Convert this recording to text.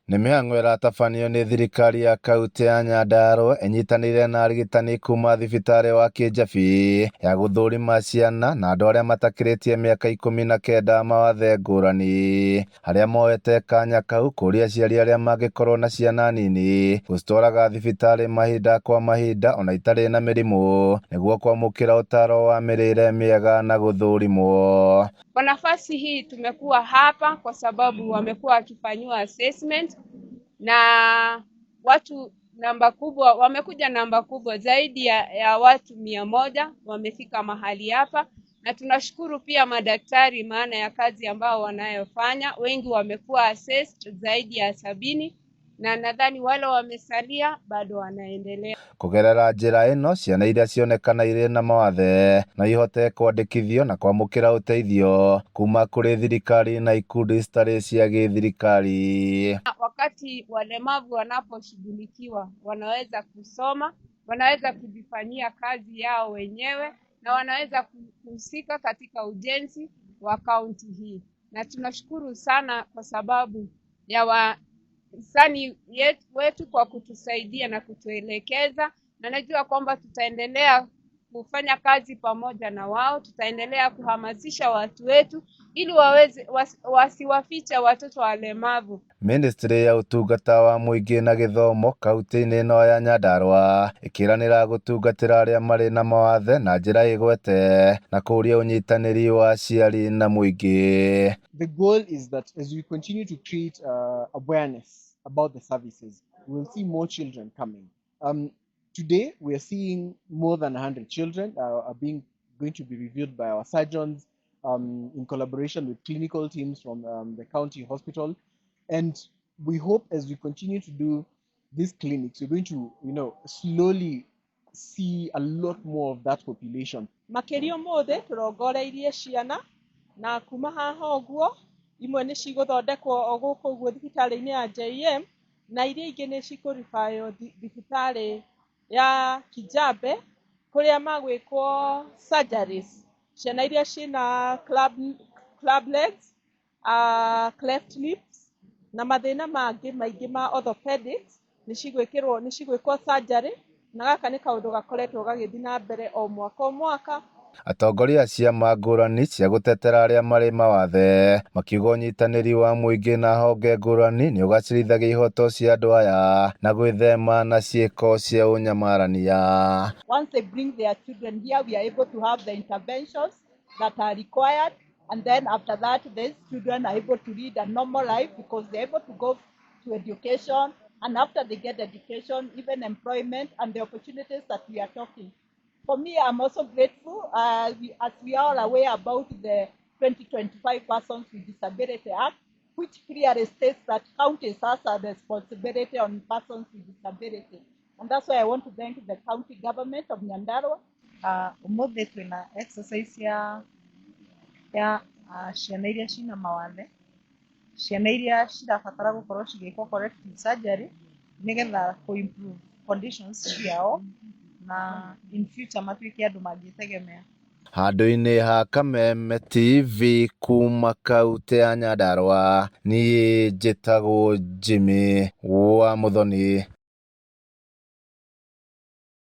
Nĩ mĩhang'o ĩratabanio nĩ thirikari ya kaunti ya Nyandarua ĩnyitanĩire na arigitani kuma thibitarĩ wa Kijabi ya gũthũrima ciana na andũ arĩa matakĩrĩtie mĩaka 19 mawathe ngũrani arĩa moete kanya kau kũria aciari arĩa mangĩkorwo na ciana nini gũcitwaraga thibitarĩ mahinda kwa mahinda ona itarĩ na mĩrimũ nĩguo kwamũkĩra ũtaro wa mĩrĩre mĩega na gũthũrimwo. Kwa nafasi hii tumekuwa hapa kwa sababu wamekuwa wakifanyiwa assessment na watu namba kubwa wamekuja, namba kubwa zaidi ya watu 100 wamefika mahali hapa, na tunashukuru pia madaktari maana ya kazi ambao wanayofanya. Wengi wamekuwa assessed zaidi ya 70 na nadhani wale wamesalia bado wanaendelea. Kũgerera njĩra ĩno, ciana iria cionekana irĩ na mawathe no ihote kwandĩkithio na kwamũkĩra ũteithio kuma kũrĩ thirikari na ikundi citarĩ cia gĩthirikari. Wakati walemavu wanaposhughulikiwa, wanaweza kusoma, wanaweza kujifanyia kazi yao wenyewe na wanaweza kuhusika katika ujenzi wa kaunti hii, na tunashukuru sana kwa sababu ya wahisani wetu kwa kutusaidia na kutuelekeza, na najua kwamba tutaendelea kufanya kazi pamoja na wao, tutaendelea kuhamasisha watu wetu ili waweze wasiwafiche watoto walemavu. Ministry ya ũtungata wa mũingĩ na gĩthomo kaunti-inĩ ĩno ya Nyandarua ĩkĩranĩra gũtungatĩra arĩa marĩ na mawathe na njĩra ĩgwete na kũũria ũnyitanĩri wa aciari na mũingĩ. The goal is that as we continue to create awareness about the services, we'll see more children coming. Today, we are seeing more than 100 children are being going to be reviewed by our surgeons in collaboration with clinical teams from the county hospital. And we hope as we continue to do these clinics, we're going to slowly see a lot more of that population. Makĩria ũmũthĩ tũrongoreirie ciana na kuma haha ũguo imwe nĩ cigũthondekwo o gũkũ ũguo thibitarĩ-inĩ ya JM na iria ingĩ nĩ cikũribaywo thibitarĩ ya Kijabe kũrĩa magwĩkwo surgeries ciana iria ciĩna club legs, cleft lips na mathĩna mangĩ maingĩ ma orthopedics nĩ cigwĩkĩrwo nĩ cigwĩkwo surgery na gaka nĩ kaũndũ gakoretwo gagĩthiĩ na mbere o mwaka o mwaka. Atongoria a ciama ngũrani cia gũtetera arĩa marĩ mawathe makiuga ũnyitanĩri wa mũingĩ na honge ngũrani nĩ ũgacĩrithagia ihoto cia andũ aya na gwĩthema na ciĩko cia ũnyamarania. Once they bring their children here, we are able to have the interventions that are required. And then after that, these children are able to lead a normal life because they're able to go to education. And after they get education, even employment and the opportunities that we are talking. For me, I'm also grateful, as we are all aware about the 2025 Persons with Disability Act, which clearly states that counties has a responsibility on persons with disability. And that's why I want to thank the county government of Nyandarua. Umuthi twina exercise ya ciana iria cina mawathe, ciana iria cirabatara gukorwo cigĩkwo corrective surgery nigetha ku improve conditions ciao na in future matuĩke andũ mangĩtegemea. Handũ-inĩ ha Kameme TV kuma kaunti ya Nyandarua, niĩ njĩtagwo Jimmy wa Muthoni.